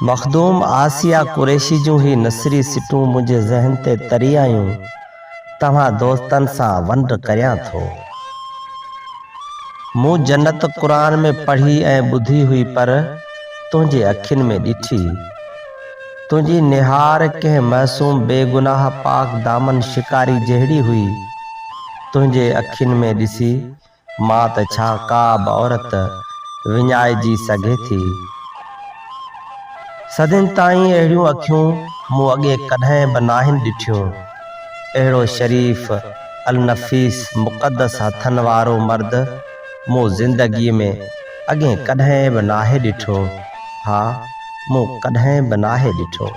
مخدوم آسيه قريشي جون هي نثري سٽون منهنجي ذهن تي تري آيون، توهان دوستن سان ونڊ ڪريان ٿو. مون جنت قرآن ۾ پڙهي ۽ ٻڌي هئي پر تنهنجي اکين ۾ ڏٺي. تنهنجي نهار ڪنهن معصوم بيگناهه پاڪ دامن شڪاري جهڙي هئي. تنهنجي اکين ۾ ڏسي مان ته ڇا ڪا به عورت وڃائجي سگهي ٿي. صدين تائين اهڙيون اکيون مون اڳي ڪڏهن به ناهن ڏٺيون. اهڙو شريف، النفيس، مقدس هٿن وارو مرد مون زندگيء ۾ اڳي ڪڏهن به ناهي ڏٺو. ها، مون ڪڏهن به ناهي ڏٺو.